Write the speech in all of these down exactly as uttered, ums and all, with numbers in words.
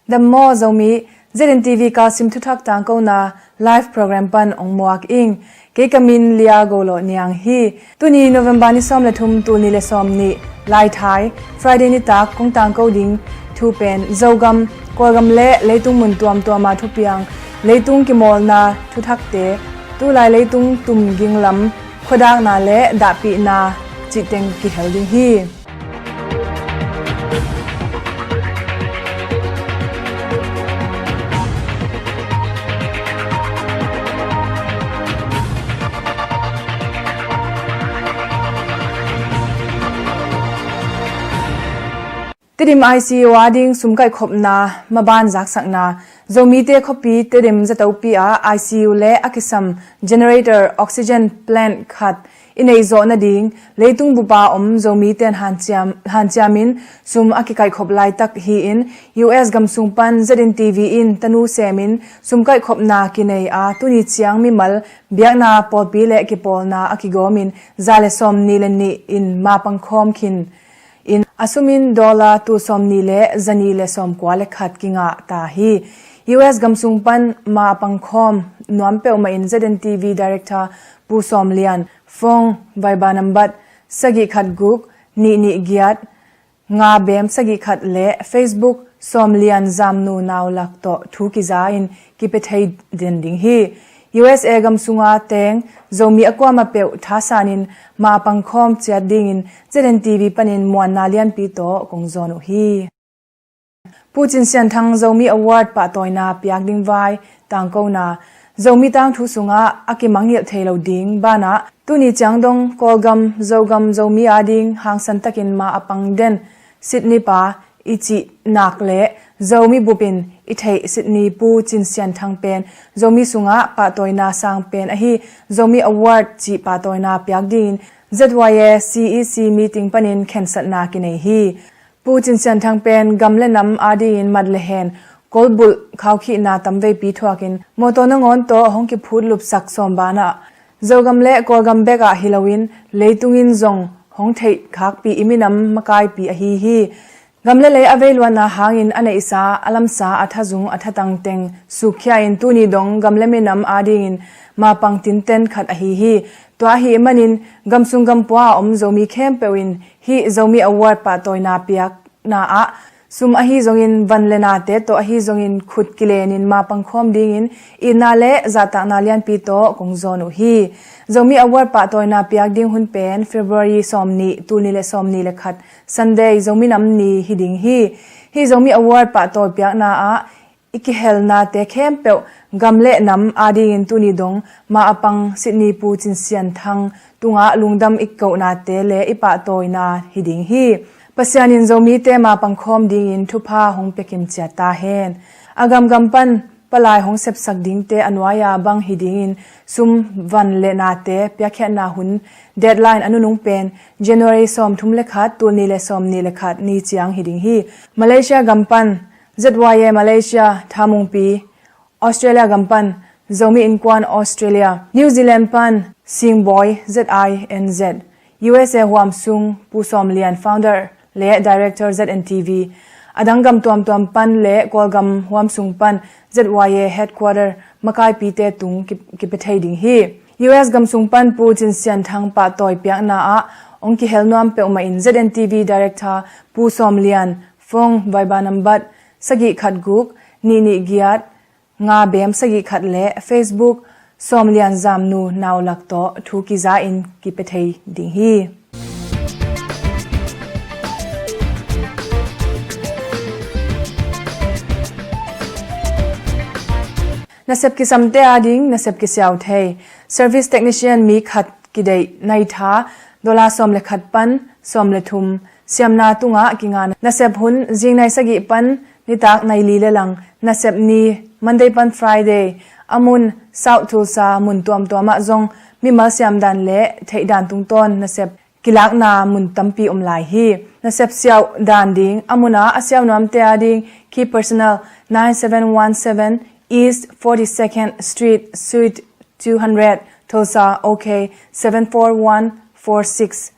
Dam maw Zomi, Z N T V Kalsim thuthak tangkona live program pan ong muak ing. Kei ka min Lia Golo Niang hi. Tuni November ni sawm le thum, tul ni le sawm nih, Laithai, Friday nitak kong tangko ding thu pen Zogam, Kawlgam le leitung mun tuamtuama thupiang, leitung kimawlna thuthakte, tulai leitung tumging lam, khuadakna le dahpihna cihteng kihel ding hi. Tedim I C U ading sumkaihkhopna maban zaksakna, Zomite khuapi Tedim zatopi a I C U le a kisam generator oxygen plant khat i neihzawh nading leitung bupa om Zomite in hanciam, hanciamin sum a kikaihkhop laitak hi-in U S gamsung pan Z N T V in tanu semin sumkaihkhopna kinei a tuni ciang mimal biakna pawlpi le kipawlna a kigawmin za le sawm ni le nih in mapang khawm khin in a sumin dollar tul sawm ni le za ni le sawm kua le khat kingah ta hi. U S gamsung pan mapang khawm nuam peuhmah in Z N T V Director Pu Sawm Lian, phone Viber nambat sagih khat guk nih nih giat nga bem sagih khat le Facebook Sawm Lian Zamnu Naulak tawh thu kiza in kipia thei den ding hi. U S A gamsunga teng Zomi a kuamah peuh thasanin mapang khawm ciat dingin Z N T V panin muanna lianpi tawh kong zawn uh hi. Pu Cin Sian Thang Zomi Award pahtawina piak ding vai tangkona, Zomi tangthu sungah a kimangngilh thei lo ding banah tuni ciang dong Kawlgam, Zogam, Zomi ading hangsan takin ma a pang den Sydney pa i cih nak le Zomi bupin i theih Sydney Pu Cin Sian Thang pen Zomi sungah pahtawina sang pen ahi Zomi Award cih pahtawina piak dingin Z Y A C E C meeting panin khensatna kinei hi. Pu Cin Sian Thang pen gam le nam adingin mat le hen, kolbulh khaukhihna tamveipi thuakin mawtaw nangawn tawh hong kiphut lupsak sawm banah Zogam le Kawlgam bekah hi loin leitung in zong hong theih khakpi i minam makaipi ahi hi. Gam le lei a veiluatna hangin a neihsa, a lamsa, a thazung, a thatang teng sukkhia in tuni dong gam le minam adingin mapang tinten khat ahi hi. Tua ahih manin gamsung gampua a om Zomi khempeuh in hih Zomi Award pahtawina piakna ah sum ahi zongin van le nate tawh ahi zongin khut kilenin mapang khawm dingin itna le zahtakna lianpi tawh kong zawn uh hi. Zomi Award pahtawina piak ding hun pen February sawm nih, tul ni le sawm ni le khat, Sunday, Zomi Nam Ni hi ding hi. Hih Zomi Award pahtawi piakna ah i kihelnate khempeuh gam le nam adingin tuni dong ma a pang Sydney Pu Cin Sian Thang tungah lungdam i kohnate le i pahtawina hi ding hi. Pasian in Zomite mapang khawm dingin thupha hong pia kimciat ta hen. A gamgam pan palai hong sepsak dingte a nuai-a bang hi dingin sum, van le nate piakkhiatna hun deadline a nunung pen January sawmthum le khat, tul ni le sawm ni le khat ni ciang hi ding hi. Malaysia gam pan Z Y A Malaysia, Thamungpi, Australia gam pan Zomi Innkuan Australia, New Zealand pan Singbawi, Z I N Z, U S A huam sung Pu Sawm Lian, founder le director Z N T V, a dang gam tuamtuam pan le Kawlgam huam sung pan Z Y A headquarter makaipite tung ki, kipia thei ding hi. U S gam sung pan Pu Cin Sian Thang pahtawi piakna ah hong kihel nuam peuhmah in Z N T V director Pu Sawm Lian, phone Viber nambat sagih khat guk nih nih giat nga bem sagih khat le Facebook Sawm Lian Zamnu Naulak tawh thu kiza in kipia thei ding hi. Nasep kisamte ading nasep kisiau thei. Service technician mi khat kideih naitha, dollar sawm le khat pan sawm le thum, siamna tungah kinga nasep hun zingnai sagih pan nitak nai li le lang, nasep ni Monday pan Friday, a mun South Tulsa mun tuamtuam ah zong mimal siamdan le theihdan tungtawn nasep kilakna mun tampi om lai hi. Nasep siau dan ding a mun ah a siau nuamte ading Key Personnel, nine seven one seven East forty-second Street, Suite two hundred, Tulsa, OK seven four one four six.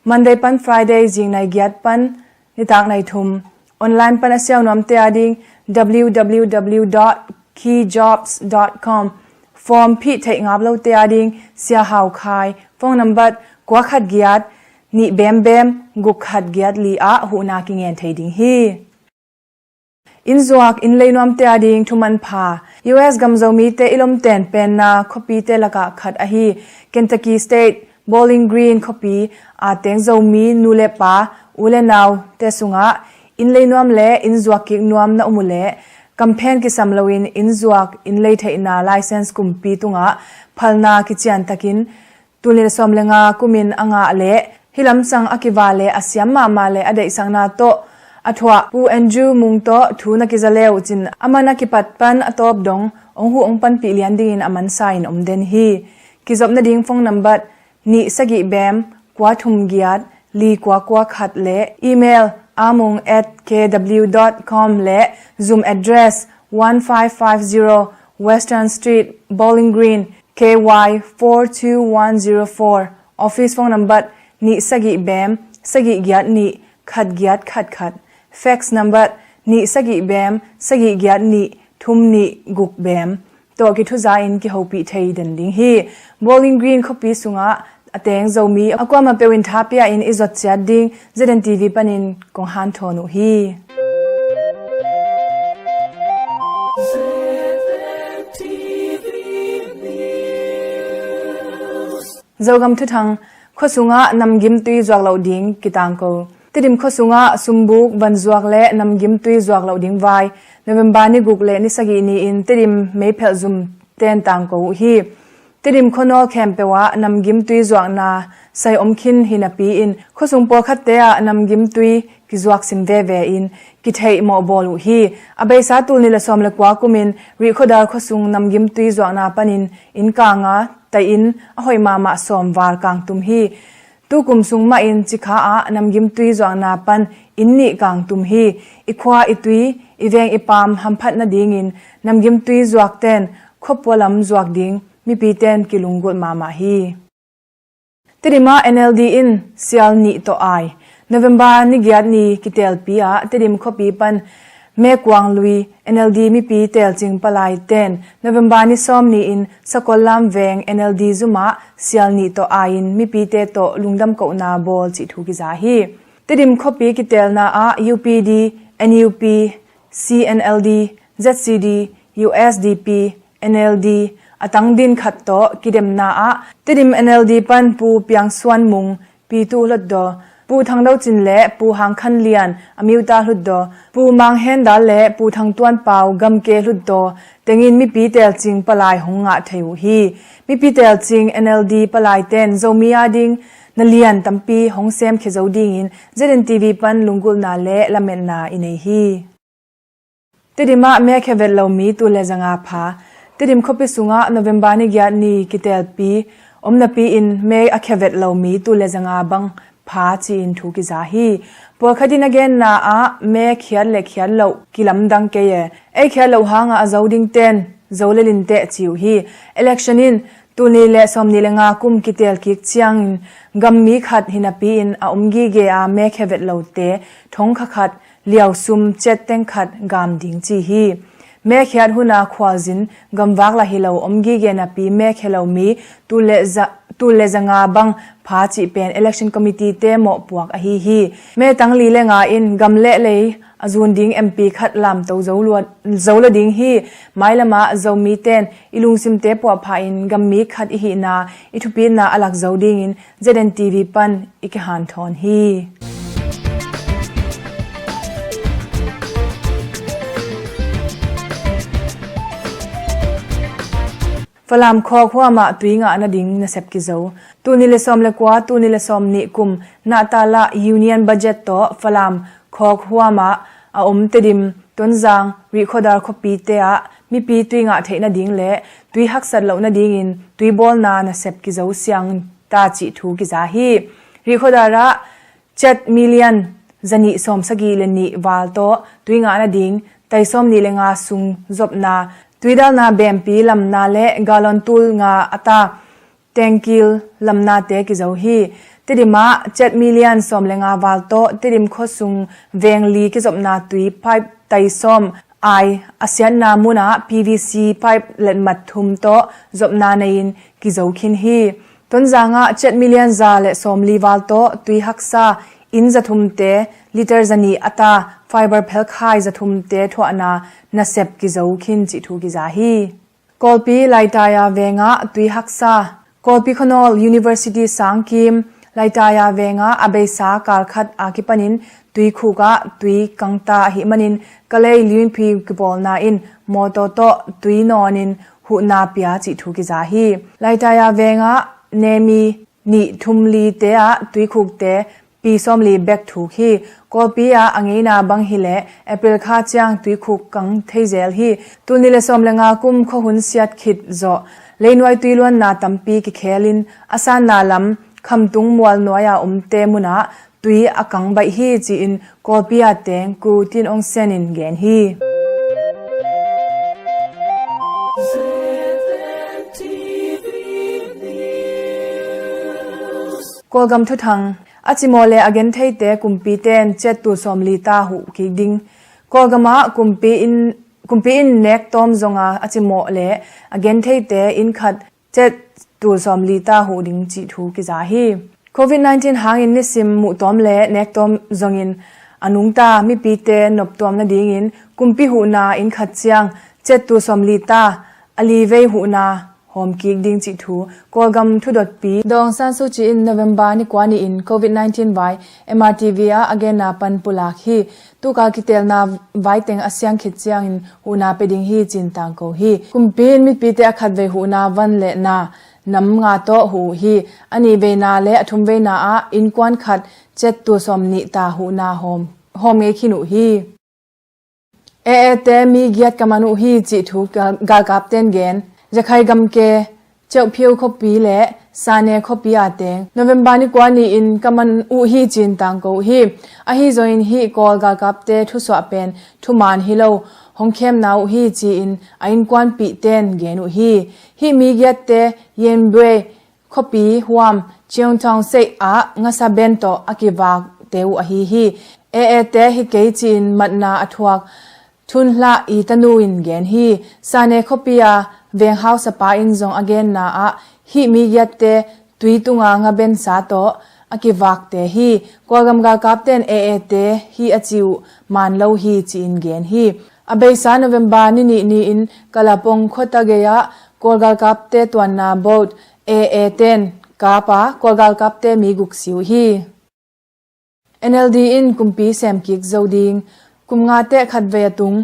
Monday pan Friday zingnai giat pan nitak nai thum. Online pan a siau nuamte ading W W W dot key jobs dot com. Form phih theih ngap lote ading Sia Hau Khai, phone number kua khat giat nih bem bem guk khat giat li ah huhna kingen thei ding hi. Inn zuak inn lei nuamte ading thuman pha. U S gam Zomite i lomten penna khuapite lakah khat ahi Kentucky State Bowling Green khuapi a teng Zomi nu le pa, u le naute sungah inn lei nuam le inn zuak kik nuam na um uh leh, kamphen kisam loin inn zuak inn lei theihna license kumpi tungah phalna kiciantakin tul nih le sawm le nga kumin a ngah leh hih lamsang a kiva le a siam mahmah le a deihsakna tawh a thuah Pu Andrew Mung tawh thu na kiza le uh cin, aman a kipat pan a tawp dong hong huh hong panpih lian dingin a mansa in om den hi. Kizop nading phone number nih sagih bem kua thum giat li kua kua khat le email amung at K W dot com le Zoom address one five five zero Western Street, Bowling Green, K Y four two one zero four. Office phone number nih sagih bem sagih giat nih khat giat khat khat. Fax number nih sagih bem sagih giat nih thum nih guk bem tawh kithuza in kihopih thei den ding hi. Bowling Green khuapi sungah a teng Zomi a kuamah peuh in tha pia in i zot ciat ding Z N T V panin kong hanthawn uh hi. Zogam thuthang. Khua sungah namgim tui zuak loh ding kitangko. Tedim khua sungah sumbuk van zuak le namgim tui zuak loh ding vai November ni guk le ni sagih ni-in Tedim meiphelh zum ten tangko uh hi. Tedim khuanawl khempeuh ah namgim tui zuakna sai om khin hi napi-in khuasung pawlkhatte ah namgim tui kizuak sim veve in kitheih mawh bawl uh hi. A beisa tul nih le sawm le kua kumin Rihkhuadar khuasung namgim tui zuakna panin inn kanga tai-in a hoih mahmah sawm val kangtum hi. Tukum sung mahin Cikha ah namgim tui zuakna pan inn nih kangtum hi. I khua i tui i veng i paam hamphat nadingin namgim tui zuakten khuapua lam zuak ding mipiten kilunggulh mahmah hi. Tedim ah N L D in sial nih tawh ai. November ni giat ni kitelpi ah Tedim khuapi pan Mekuang lui N L D mipi telcing palaiten November ni sawm ni-in Sakollam veng N L D zumah sial nih tawh ai-in mipite tawh lungdam kohna bawl cih thu kiza hi. Tedim khuapi kitelna ah U P D, N U P, C N L D, Z C D, U S D P, N L D a tangdin khat tawh kidemna ah Tedim N L D pan Pu Piang Suan Mung, Pi Tu Hlutdaw, Pu Thang Do Cin le Pu Hang Khan Lian, Amiuta Hlutdaw, Pu Mang Hen Dal le Pu Thang Tuan Pau, Gamke Hlutdaw tengin mipi telcing palai hong ngah thei uh hi. Mipi telcing N L D palaiten Zomi ading na lian tampi hong semkhia zo dingin Z N T V pan lunggulhna le lametna i nei hi. Tedim ah me khia vet lo mi tul le zanga pha. Tedim khuapi sungah November ni giat ni kitelpi om napi-in me a khia vet lo mi tul le zanga bang pha ci-in thu kiza hi. Pawlkhat in a genna ah me khiat le khiat loh kilamdang kei e. Ei khiat loh hangah a zo dingten zo le linteh ci uh hi. Election in tul nih le sawm nih le nga kum kitel kik ciangin gam mi khat hi napi-in a om gige a me khia vet lote thong kha khat liau sum cet teng khat gam ding ci hi. Me khiat huna khualzin gamvak lah hi lo om gige napi me khia lo mi tul le za, tul le zanga bang pha cih pen Election Committee te mawhpuak ahi hi. Me tang li le nga in gam le lei a zun ding M P khat lamto zo lua, zo lo ding hi. Mailamah Zomi ten i lungsimte puahpha in gam mi khat i hihna i thupitna a lak zo dingin Z N T V pan i kihanthawn hi. Falam khawk huamah tui ngah nading nasep kizo. Tul nih le sawm le kua, tul nih le sawm nih kum nahtalah Union Budget tawh Falam khawk huamah a om Tedim, Tonzang, Rihkhuadar khuapite ah mipi tui ngah theih nading le tui haksat loh nadingin tuibawlna nasep kizo siang ta cih thu kiza hi. Rihkhuadar ah kyat million zanih sawmsagih le nih val tawh tui ngah nading tai sawmnih le nga sung zopna, tuidalna bempi lamna le gallon tul nga a ta tengkil lamnate kizo hi. Tedim ah kyat million sawm le nga val tawh Tedim khuasung veng li kizopna tui pipe tai sawm ai a siatna munah P V C pipe letmat thum tawh zopna nei-in kizo khin hi. Tonzang ah cet million za le sawmli val tawh tui haksa inn zathumte liter zanih a ta fiber phelkhai zathumte thuahna nasep kizo khin cih thu kiza hi. Kawlpi Laitaya vengah tui haksa. Kawlpi khuanawl University sangkim Laitaya vengah a beisa kalkhat a kipanin tuikhuk ah tui kangta ahih manin Kalay Liunphi kipawlna in mawtaw tawh tui nawnin huhna pia cih thu kiza hi. Laitaya vengah nemi nih thum lite ah tuikhukte pi sawmli bek thuk hi. Kawlpi ah a ngeina bang hileh April kha ciang tuikhuk kang thei zel hi. Tul nih le sawm le nga kum khuahun siat khit zawh leinuai tui luanna tampi kikhelin a sanna lam Khamtung mual nuai-a omte munah tui a kang baih hi ci-in Kawlpi a teng Ku Tin Aung Sen in gen hi. Kawlgam thuthang. A cimawh le a gentheite kumpite in cet tul sawmli ta huh kik ding. Kawlgam ah kumpi in, kumpi in nek tawm zonga a cimawh le a gentheite inn khat cet tul sawmli ta huh ding cih thu kiza hi. Covid nineteen hangin nisim muhtawm le nektawm zongin a nungta mipite noptuam nadingin kumpi huhna inn khat ciang cet tul sawmli ta a li vei huhna hawm kik ding cih thu Kawlgam thudotpi Daw Aung San Suu Kyi in November ni kua ni-in Covid nineteen vai M R T V ah a genna pan pulak hi. Tuka kiteelna vaiteng a siang khit ciangin huhna pia ding hi ci-in tangko hi. Kumpi in mipite a khatvei huhna van le na nam nga tawh huh uh hi. A nihveina le a thumveina ah innkuan khat cet tul sawmnih ta huhna hawm, hawm ngei khin uh hi. A A te mi giat ka man uh hi cih thu gal-, galkapte in gen. Rakhine gamke Kyaukphyu khuapi le Sane khuapi a teng November ni kua ni-in ka man uh hi ci-in tangko uh hi. Ahi zongin hih Kawl galkapte thusuah pen thuman hi lo, hong khemna uh hi ci-in a innkuanpihte in gen uh hi. Hih mi giatte Yanbue khuapi huam Cheung Tong State ah ngasa ben tawh a kivakte uh ahi hi. A A te hi kei ci-in matna a thuak Thunhlah i tanu in gen hi. Sane khuapi a veng hausapa in zong a genna ah hih mi giatte tui tunga ngabensa tawh a kivakte hi. Kawlgam galkapte in A A te hi a ci uh man lo hi ci-in gen hi. A beisa November ni nih ni-in Kalapong khuata gei ah Kawl galkapte tuanna boat A A te in kap a Kawl galkapte mi guk si uh hi. N L D in kumpi semkik zo ding. Kum nga teh khatvei a tung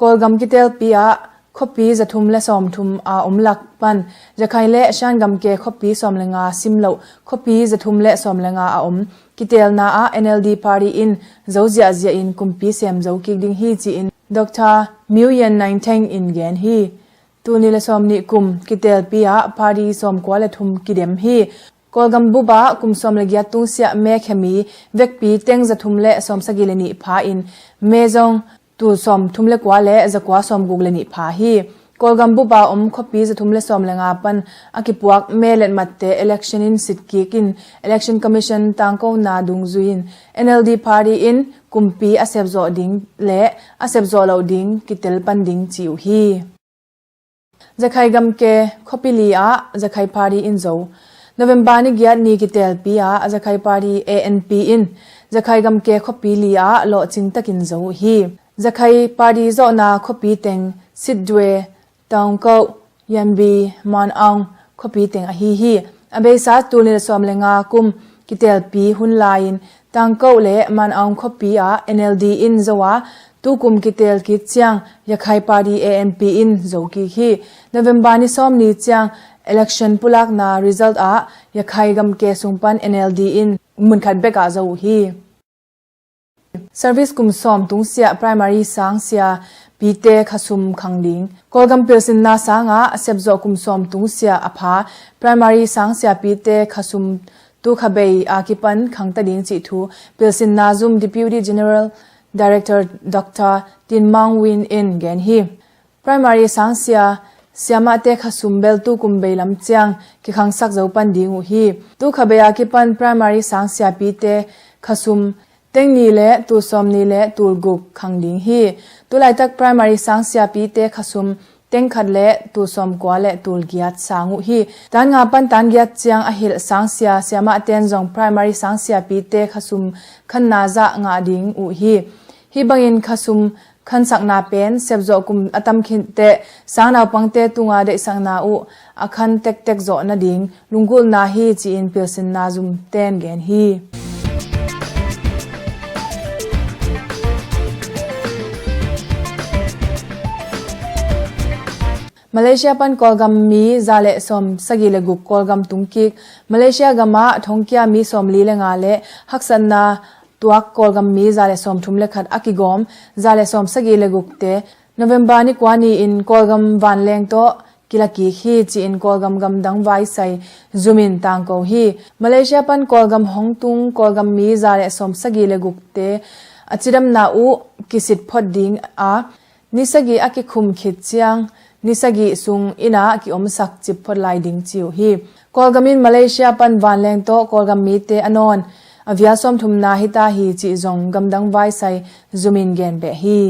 Kawlgam kitelpi ah khuapi zathum le sawmthum a om lak pan Rakhine le Shan gamke khuapi sawm le nga sim loh khuapi zathum le sawm le nga a om kiteelna ah N L D party in zo ziahziah in kumpi sem zo kik ding hi ci-in Doctor Miu Yan Naing Theng in gen hi. Tul nih le sawmnih kum kitelpi ah party sawmkua le thum kidem hi. Kawlgam bup ah kum sawm le giat tungsiah me khe mi vekpi teng zathum le sawmsagih le nih pha in me zong tul sawmthum le kua le zakua sawmguk le nih pha hi. Kawlgam bup a om khuapi zathum le sawm le nga pan a kipuak me letmatte election in sitkik in Election Commission tangkona dungzui in N L D party in kumpi a sepzawh ding le a sepzawh loh ding kitel pan ding ci uh hi. Rakhine gamke khuapi li ah Rakhine party in zo. November ni giat ni kitelpi ah Rakhine party A N P in Rakhine gamke khuapi li ah lawhcing takin zo uh hi. Rakhine party zawhna khuapi teng Sitdwe, Taungkauh, Yanbi, Manaung khuapi teng ahi hi. A beisa tul nih le sawm le nga kum kitelpi hun lai-in Taungkauh le Manaung khuapi ah N L D in zo a, tukum kiteel kik ciang Rakhine party A N P in zo kik hi. November ni sawm ni ciang election pulakna result ah Rakhine gamke sung pan N L D in munkhat bek ah zo uh hi. Service kum sawm tungsiah primary sangsia pite khasum khang ding. Kawlgam pilsinna sangah a sepzawh kum sawm tungsiah a pha primary sangsia pite khasum tu kha bei a kipan khangta ding cih thu pilsinna zum Deputy General Director Doctor Tin Maung Win in gen hi. Primary sangsia siamahte khasum bel tukum bei lam ciang kikhangsak zo pan ding uh hi. Tu kha bei a kipan primary sangsia pite khasum teng ni le tul sawm ni le tul guk khang ding hi. Tulaitak primary sang siapite khasum teng khat le tul sawm kua le tul giat sang uh hi. Tan nga pan tan giat ciang a hilh sang sia siamah ten zong primary sang siapite khasum khanna zah ngah ding uh hi. Hih bangin khasum khansakna pen sepzawh kum a tam khin teh sang naupangte tunga deihsakna uh a khan tektek zawh nading lunggulhna hi ci-in pilsinna zum ten gen hi. Malaysia pan Kawlgam mi za le sawm sagih le guk Kawlgam tungkik. Malaysia gamah thongkia mi sawm li le nga le haksatna tuak Kawlgam mi za le sawm thum le khat a kigawm za le sawm sagih le gukte November ni kua ni-in Kawlgam vanleng tawh kilakik hi ci-in Kawlgam gamdang vaisai zumin tangko hi. Malaysia pan Kawlgam hong tung Kawlgam mi za le sawm sagih le gukte a cidamna uh kisit phot ding a ni sagih a kikhum khit ciang ni sagih sung inn ah ki-omsak cip phot lai ding ci uh hi. Kawlgam in Malaysia pan vanleng tawh Kawlgam mite a nawn a vial sawmthumna hita hi cih zong gamdang vaisai zumin gen beh hi.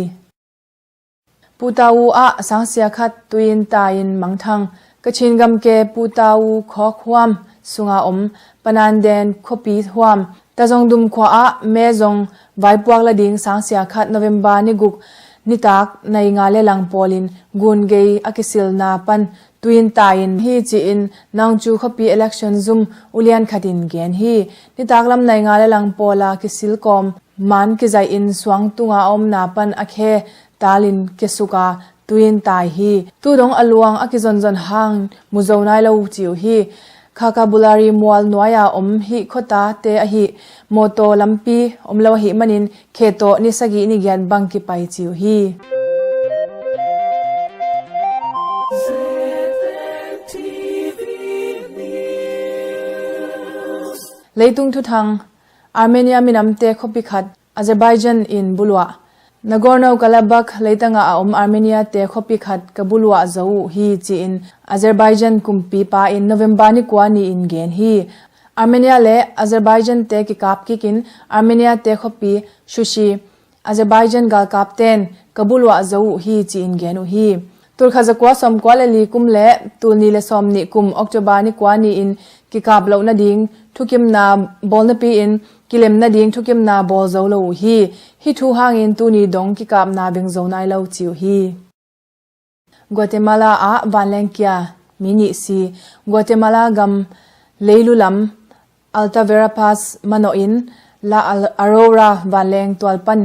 Putawu ah sangsia khat tuin tai-in mangthang. Kachin gamke Putawu khawk huam sunga om Pananden khuapi huam Tazongdum khua ah me zong vaipuak la ding sangsia khat November ni guk nitak nai nga le lang pawlin gun gei a kisilna pan tuin tai-in hi ci-in Nangchu khuapi election zum ulian khatin gen hi. Nitak lam nai nga le lang pawla kisil kawm man kizaihin suang tunga a omna pan a khe talin kiasuka tuin tai hi. Tudong a luang a kizonzon hang mu zo nai lo ci uh hi. Khakabulari mual nuai-a om hih khuatate ahi mawtaw lampi om lo ahih manin khe tawh ni sagih ni giat bang kipai ci uh hi. Leitung thuthang. Armenia minamte khuapi khat Azerbaijan in buluah. Nagorno-Karabakh leitangah a om Armenia-te khuapi khat ka buluah zo uh hi ci-in Azerbaijan kumpipa in November ni kua ni-in gen hi. Armenia le Azerbaijan-te kikap kikin Armenia-te khuapi Shushi Azerbaijan galkapten ka buluah zo uh hi ci-in gen uh hi. Tulkhat zakua sawmkua le li kum le tulni le sawmnih kum October ni kua ni-in kikap loh nading thukimna bawl napi-in kilem nading thukimna bawl zo lo uh hi. Hih thu hangin tuni dong kikapna beng zo nai lo ci uh hi. Guatemala ah vanleng kia mi nih si. Guatemala gam leilu lam Alta Verapaz manawhin La Al-, Aurora vanleng tual pan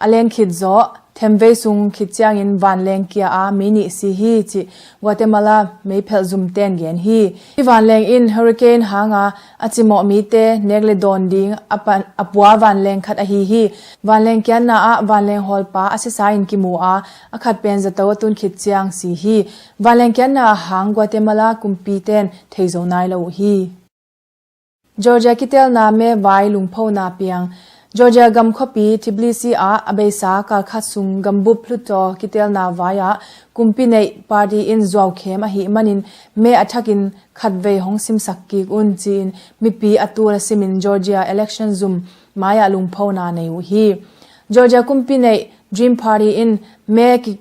a leng khit zawh themvei sung khit ciangin vanleng kia a mi nih si hi cih Guatemala meiphelh zumten gen hi. Hih vanleng in hurricane hanga a cimawh mite nek le dawn ding a pan, a pua vanleng khat ahi hi. Vanleng kiatna ah vanleng hawlpa a sisa in kimu a, a khat pen zato a tun khit ciang si hi. Vanleng kiatna a hang Guatemala kumpiten thei zo nai lo uh hi. Georgia kitelna me vai lungphona piang. Georgia gam khuapi Tbilisi ah a beisa kalkhat sung gambup hluttaw kitelna vai-ah kumpi neih party in zuaukhem ahih manin me a thakin khatvei hong simsak kik un ci-in mipi a tul a simin Georgia election zum mai-ah lungphona nei uh hi. Georgia kumpi neih Dream Party in me ki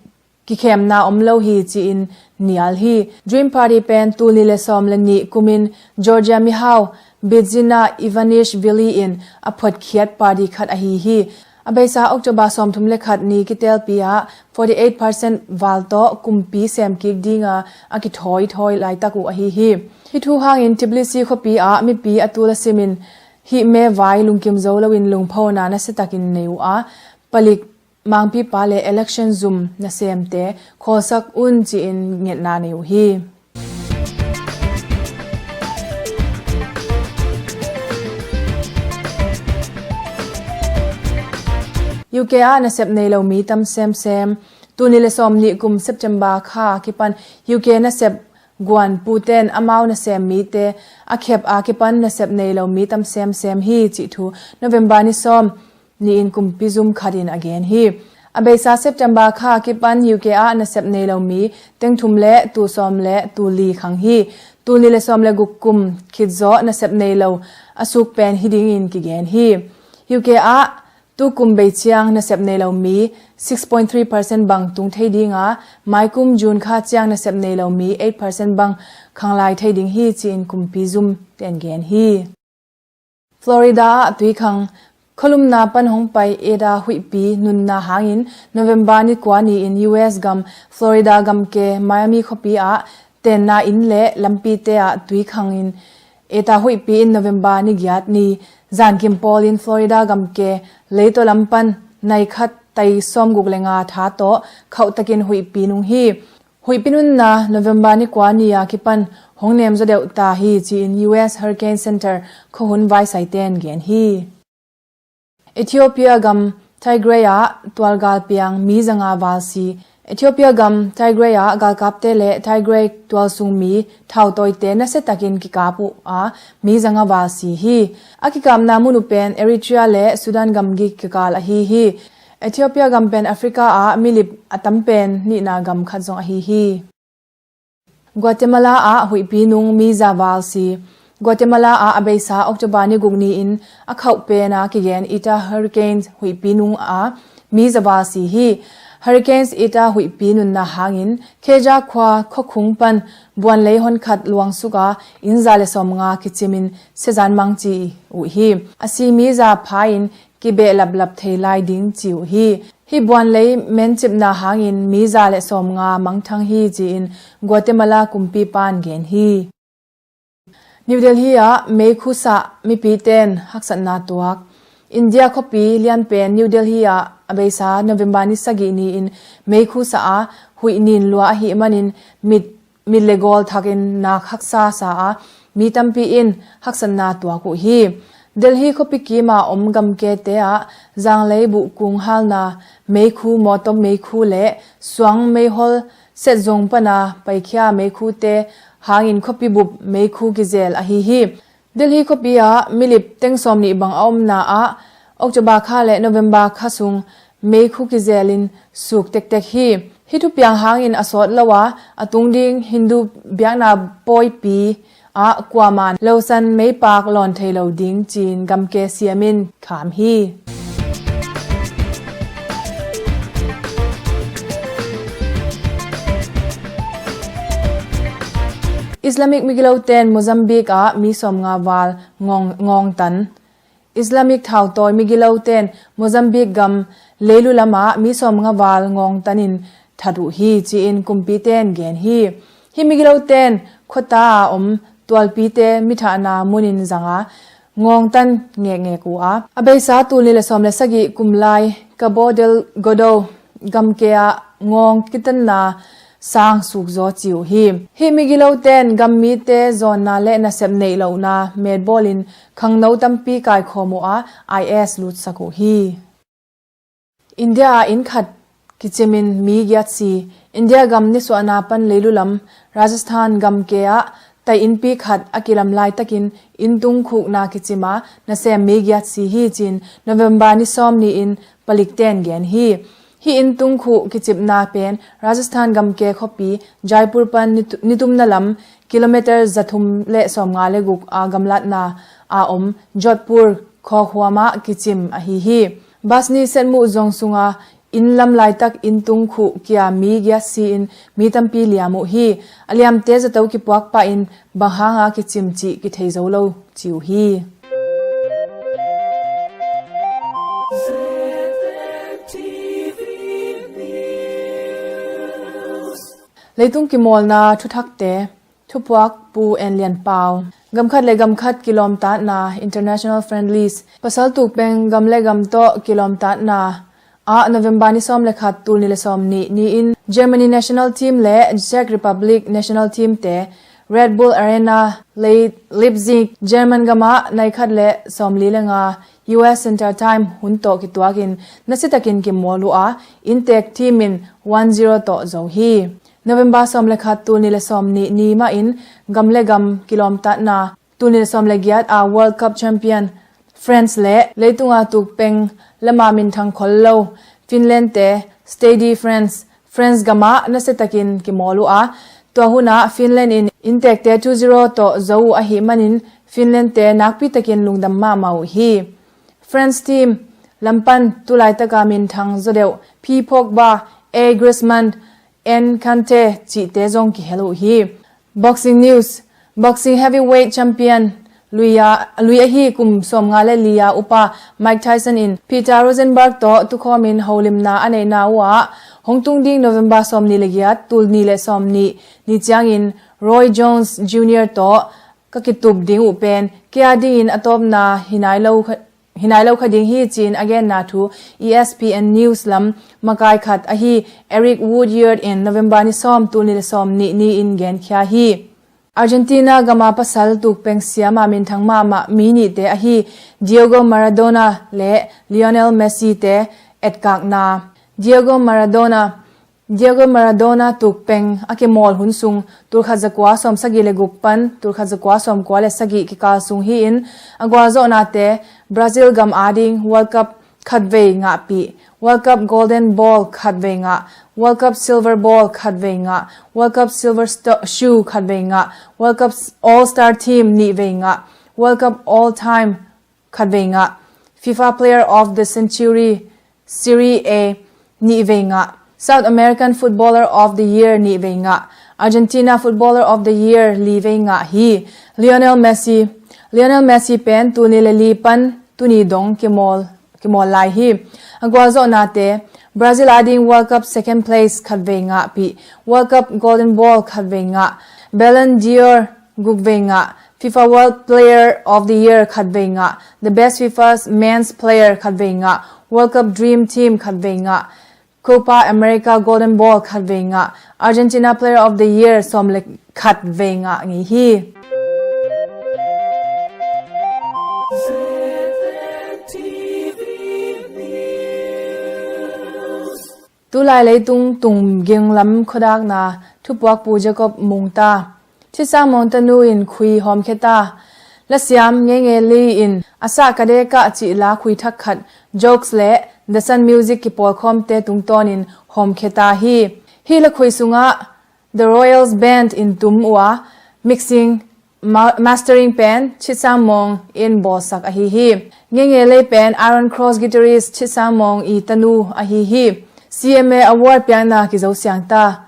kikhemna om lo hi ci-in nial hi. Dream Party pen tulni le sawm le nih kumin Georgia mihau Bidzina Ivanishvili in a photkhiat party khat ahi hi. A beisa October sawmthum le khat ni kitelpi ah forty eight percent val tawh kumpi semkik dinga a kithawithawi laitak uh ahi hi. Hih thu hangin Tbilisi khuapi ah mipi a tul a simin hih me vai lungkim zo loin lungphona nasiatakin nei uh a, palik mangpipa le election zum nasemte khawlsak un ci-in ngetna nei uh hi. U K ah nasep nei lo mi tam semsem. Tulni le sawm nih kum September kha kipan U K nasep guan puten amau nasem mite a khep a kipan nasep nei lo mi tam semsem hi cih thu November ni sawm ni-in kumpi zum khatin a gen hi. A beisa September kha kipan U K ah nasep nei lo mi teng thum le tul sawm le tul li khang hi. Tulni le sawm le guk kum khit zawh nasep nei lo a suk pen hi dingin kigen hi. U K ah Tukum bei ciang nasep nei lo mi six point three percent bang tung thei ding a, maikum June kha ciang nasep nei lo mi eight percent bang khang lai thei ding hi ci-in kumpi zum ten gen hi. Florida ah tuikhang. Khualumna pan hong pai Eta huihpi nunna hangin November ni kua ni-in U S gam Florida gamke Miami khuapi ah tenna inn le lampite ah tuikhang in Eta huihpi in November ni giat ni zankim pawlin Florida gamke leitaw lam pan nai khat tai sawmguk le nga tha tawh khauhtakin huihpi nung hi. Huihpi nunna November ni kua ni a kipan hong nemzaw deuh ta hi ci-in U S Hurricane Center khuahun vaisaite in gen hi. Ethiopia gam Tigray ah tualgal piang mi zanga valsi. Ethiopia gam Tigray ah galkapte le Tigray tualsung mi thautawite nasiatakin kikap uh a mi zanga valsi hi. A kikapna mun uh pen Eritrea le Sudan gam gik kikal ahi hi. Ethiopia gam pen Africa ah milip a tam pen nihna gam khat zong ahi hi. Guatemala ah huihpi nung mi za valsi. Guatemala ah a beisa October ni guk ni-in a khauh pena kigen Eta Hurricane huihpi nung a mi za valsi hi. Hurricane Eta huihpi nunna hangin Keja khua khuakhung pan buanlei honkhat luangsuka inn za le sawmnga kicimin siazan mangci uh hi. A si mi za pha-in kibehlaplap thei lai ding ci uh hi. Hih buanlei mencipna hangin mi za le sawmnga mangthang hi ci-in Guatemala kumpipa in gen hi. New Delhi ah meikhu sah mipite in haksatna tuak. India khuapi lianpen New Delhi ah a beisa November ni sagih ni-in meikhu sah a huih nin lua ahih manin mit mit le gawl thakin nak haksa sa a mi tampi in haksatna tuak uh hi. Delhi khuapi kima om gamkete ah zanglei buh kung halna meikhu, mawtaw meikhu le suang meihol setzung pana paikhia meikhute hangin khuapi bup meikhu kizel ahi hi. Delhi khuapi ah milip teng sawmnih bang a omna ah October kha le November kha sung meikhu kizelin suk tektek hi. Hih thupiang hangin a sawt lo a, a tung ding Hindu biakna pawipi ah kuaman losan meipak lawn thei lo ding ci-in gamke siamin kham hi. Islamic migilote in Mozambique ah mi sawmnga val ngawng, ngawngtan. Islamic thautawi migilote in Mozambique gam leilu lamah mi sawmnga val ngawngtanin that uh hi ci-in kumpite in gen hi. Hih migilote in khuata a om tualpite mithahna munin zanga ngawngtan ngekngek uh a, a beisa tul nih le sawm le sagih kum lai Cabo Delgado gamke ah ngawng kitanna sang sukzaw ci uh hi. Hih migilote in gammite zawnna le nasep neih lohna metbawlin khangno tampi kaikhawm uh a, I S lutsak uh hi. India ah inn khat kicimin mi giat si. India gam nisuahna pan leilu lam Rajasthan gamke ah tai innpi khat a kilam laitakin inn tung khukna kicima nasem mi giat si hi ci-in November ni sawm ni-in palikte in gen hi. Hih inn tung khuh kicipna pen Rajasthan gamke khuapi Jaipur pan nitu-, nitumna lam kilometer zathum le sawmnga le guk a gamlatna a om Jodhpur khawkhuam ah kicim ahi hi. Bus ni setmuh zong sunga inn lam laitak inn tung khuh kia mi giat si-in mi tampi liam uh hi. A liamte zato kipuak pahin bang hanga kicim cih kithei zo lo ci uh hi. Leitung kimawlna thuthakte, thupuak Pu En Lian Pau. Gamkhat le gamkhat kilawmtatna, international friendlies. Pasal tukpeng gam le gam tawh kilawmtatna ah November ni sawm le khat, tul nih le sawm nih ni-in Germany national team le Czech Republic national team te Red Bull Arena, Leipzig, German gamah nai khat le sawmli le nga U S Central Time hun tawh kituakin nasitakin kimawl uh a, inntek team in one zero tawh zo hi. November sawm le khat, tul nih le sawm nih ni mahin gam le gam kilawmtatna, tul nih le sawm le giat a World Cup champion France le leitunga tukpeng lama minthang khol lo Finland te Stade de France, France gamah nasiatakin kimawl uh a, tua hunah Finland in inntekte two zero tawh zo uh ahih manin Finland te nakpitakin lungdam mahmah uh hi. France team lam pan tulaitaka minthang zawdeuh P Pogba, A Griezmann, N Kante cihte zong kihel uh hi. Boxing news. Boxing heavyweight champion lui a, lui ahi kum sawmnga le li a upa Mike Tyson in Peter Rosenberg tawh tukhawmin holimna a neihna uh ah hong tung ding November sawmnih le giat, tul nih le sawmnih ni ciangin Roy Jones Junior tawh ka kitup ding uh pen kei a dingin a tawpna hi nai lo kha, hi nai lo kha ding hi, ci-in a genna thu E S P N News lam makai khat ahi Eric Woodyard in November ni sawm, tul nih le sawmnih ni-in genkhia hi. Argentina gama pasal tukpeng siama minthang mahmah mi nihte ahi Diego Maradona le Lionel Messi te etkakna. Diego Maradona Diego Maradona tukpeng a kimawl hun sung tulkhat zakua sawmsagih le guk pan tulkhat zakua sawmkua le sagih kikal sung hi-in a gualzawhnate Brazil gam ading World Cup khatvei ngahpih, World Cup Golden Ball khatvei ngah, World Cup Silver Ball khatvei ngah, World Cup Silver Sto-, Shoe khatvei ngah, World Cup All Star Team nihvei ngah, World Cup All Time khatvei ngah, FIFA Player of the Century, Serie A nihvei ngah, South American Footballer of the Year nihvei ngah, Argentina Footballer of the Year livei ngah hi. Lionel Messi, Lionel Messi pen tul nih le li pan tuni dong kimawl, kimawl lai hi. A gualzawhnate, Brazil ading World Cup second place khatvei ngahpih, World Cup Golden Ball khatvei ngah, Ballon d'Or gukvei ngah, FIFA World Player of the Year khatvei ngah, The Best FIFA's Men's Player khatvei ngah, World Cup Dream Team khatvei ngah, Copa America Golden Ball khatvei ngah, Argentina Player of the Year sawm le khatvei ngah ngei hi. Tulai leitung tung ginglam khuadakna thupuakpu Jacob Mungta. Thitsang Mawng tanu in khui hawmkhia ta. Lasiam Ngenge Lee in A Sah Ka De Kah cih la khui thak khat, jokes le The Sun Music kipawlkhawmte tungtawnin hawmkhia ta hi. Hih la khui sungah The Royals Band in tum uh a, mixing, ma-, mastering pen Thitsang Mawng in bawlsak ahi hi. Ngenge Lee pen Iron Cross guitarist Thitsang Mawng i tanu ahi hi. C M A Award piakna kizo siang ta.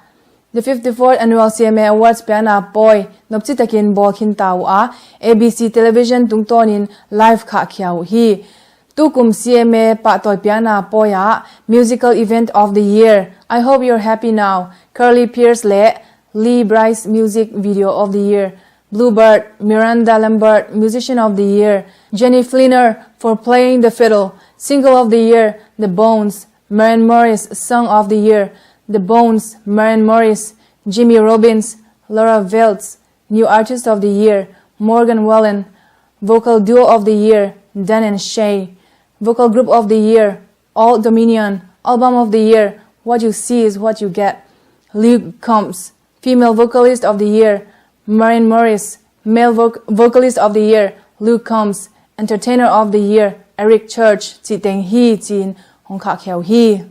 The fifty-fourth Annual C M A Awards piakna pawi nopci takin bawl khin ta uh a, A B C Television tungtawnin live khahkhia uh hi. Tukum C M A pahtawi piakna pawi ah Musical Event of the Year, I Hope You're Happy Now, Carly Pearce le Lee Brice Music Video of the Year, Bluebird, Miranda Lambert Musician of the Year, Jenny Fleener for Playing the Fiddle, Single of the Year, The Bones, Maren Morris Song of the Year, The Bones, Maren Morris, Jimmy Robbins, Laura Veltz, New Artist of the Year, Morgan Wallen, Vocal Duo of the Year, Dan and Shay, Vocal Group of the Year, Old Dominion, Album of the Year, What You See Is What You Get, Luke Combs, Female Vocalist of the Year, Maren Morris, Male Voc-, Vocalist of the Year, Luke Combs, Entertainer of the Year, Eric Church, cih teng hi, ci-in hong khahkhia uh hi.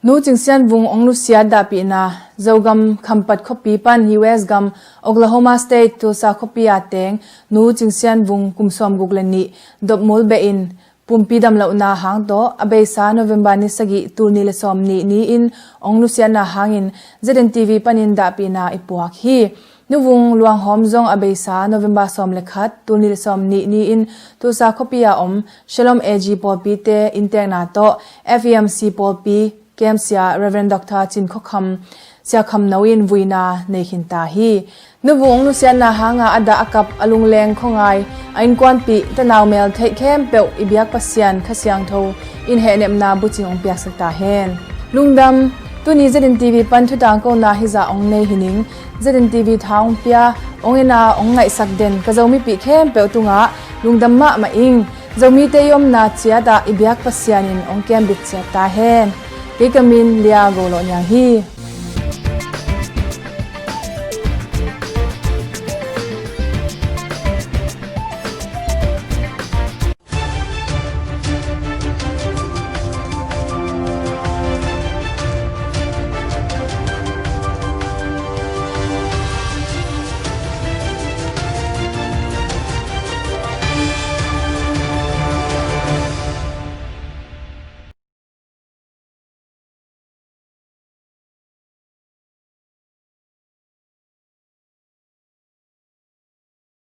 Nu Cing Sian Vung hong nusiat dahpihna. Zogam Khampat khuapi pan U S gam Oklahoma State Tulsa khuapi a teng Nu Cing Sian Vung kum sawmguk le nih dopmul behin pumpi damlohna hang tawh a beisa November ni sagih, tul nih le sawmnih ni-in hong nusiatna hangin Z N T V panin dahpihna i puak hi. Nu Vung luanghawm zong a beisa November sawm le khat, tul nih le sawmnih ni-in Tulsa khuapi a om Shalom A G pawlpite inntekna tawh F E M C pawlpi camp sia Reverend Doctor Cin Khua Kham, Sia Kham No in vuina nei khin ta hi. Nu Vung hong nusiatna hanga a dah a kap, a lungleng khuangai, a innkuanpih, tanau mel theih khempeuh i biak Pasian Kha Siangtho in hehnepna bucing hong piaksak ta hen. Lungdam. Tuni Z N T V pan thutangkona hizah hong nei hi ning. Z N T V tha hong pia, hong en a hong ngaihsak den ka Zomipih khempeuh tungah lungdam mahmah ing. Zomite i omna ciatah i biak Pasian in hong kiambit ciat ta hen. Kei ka min Lia Go Lawh Niang hi.